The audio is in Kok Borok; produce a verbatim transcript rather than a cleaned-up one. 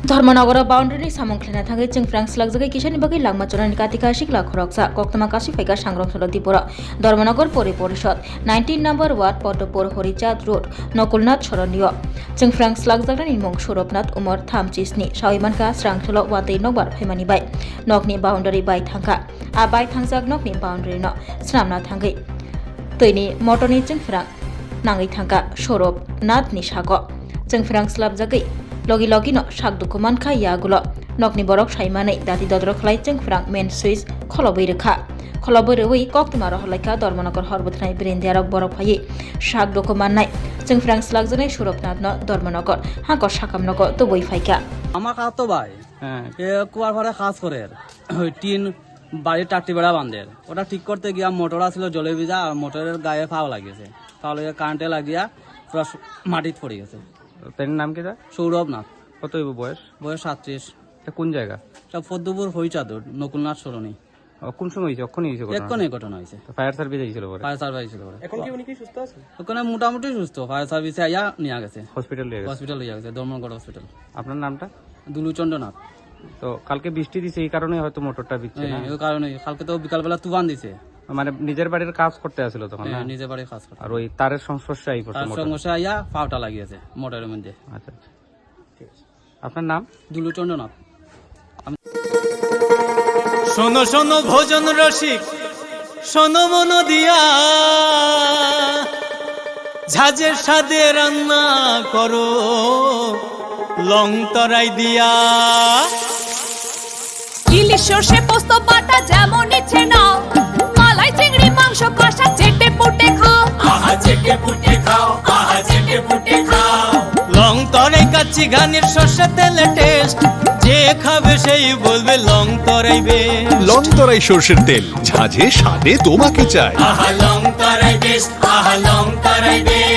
Dharmanagaro boundary ni samung khlaina thangwi chwngphrang swlakjagwi kisani bagwi langma chonani katika sikla khoroksa koktwma kasui phaikha Sangrom Solo Diporo. Dharmanagar Pori Porishod nineteen number ward Poddopur Horichand Road Nokulnath Soronio. Chwngphrang swlakjaknani mung Surobnath, umor thamchi sni, sawi mankha srang solo watwi nokbar phaimani bai nokni boundary bai thangkha. A bai thangjak nokni boundary no swnamna thangwi twini motorni chwngphrang nangwi thangkha Sorobnathni sago. Chwngphrang slapjagwi logi logino sak dukhu mankha yagulo. Nokni borok saimanwi dati dodrok khlai chwngphrang main switch kholobwi rwkha. Kholobwi rwui koktwma rohorlaikha Dharmanagar Horbwthanai Birendiyarok borok phaiwi sak dukhu mannai. Chwngphrang slakjaknai Sorobnathno Dharmanagar hangkor sakam nogo tubui phaikha. আমার কাকা তো ভাই, হ্যাঁ। এ কুয়ারপাড়ে কাজ করে, ওই টিন বাড়ির টাট্টি বেড়া বাঁধের, ওটা ঠিক করতে গিয়া মোটর আসলো জলে ভিজা, আর মোটরের গায়ে ফাও লাগিয়েছে। ফাও লেগে কারেন্টে লাগিয়া পুরা স-, মাটিত পড়ে গেছে। তার নাম কি দা? সৌরভ নাথ। কত হইব বয়স? বয়স সাতত্রিশ। এটা কোন জায়গা? এটা পদ্মপুর হরিচাঁদর নকুলনাথ সরণি। ও, কোন সময় হয়েছে? অক্ষণই হয়েছে ঘটনা? এক্ষণে ঘটনা হয়েছে। তো ফায়ার সার্ভিস আইছিল পরে? ফায়ার সার্ভিস আইছিল পরে। এখন কি উনি কি সুস্থ আছেন? ওখানে মোটামুটি সুস্থ, ফায়ার সার্ভিসে আইয়া নিয়ে গেছে। হসপিটাল নিয়ে গেছে? হসপিটাল নিয়ে গেছে, ধর্মনগর হসপিটাল। আপনার নামটা? দুলুচন্দ্র নাথ। তো কালকে বৃষ্টি দিছে, এই কারণে হয়তো মোটরটা ভিজছে, হ্যাঁ, না? এই কারণে। কালকে তো বিকালবেলা তুফান দিছে। মানে নিজের বাড়ির কাজ করতে আসলো তখন, হ্যাঁ, না? নিজের বাড়ির কাজ করতে। আর ওই তারের সংস্পর্শে এই পড়ছে তার মোটর। সংঘর্ষে আইয়া ফাওটা লাগিয়েছে মোটরের মধ্যে। আচ্ছা, আচ্ছা। ঠিক আছে। আপনার নাম? দুলুচন্দ্র নাথ। শোনো শোনো ভোজন রসিক, শোনো মন দিয়া, ঝাঁঝের স্বাদে রান্না করো লং তরাই দিয়া। ইলিশ সর্ষে পোস্ত বাটা যেমন ইচ্ছে নাও, মালাই চিংড়ি মাংস কষা চেটে পুটে খাও। আহা চেটে পুটে খাও, আহা চেটে পুটে খাও। লং তরাই কাচ্চি ঘানির সর্ষে তেলে টেস্ট, যে খাবে সেই বলবে লং তরাই বেস্ট। লং তরাই সর্ষের তেল, ঝাঁঝে স্বাদে তোমাকে চাই। আহা লং তরাই বেস্ট, আহা লং তরাই বেস্ট।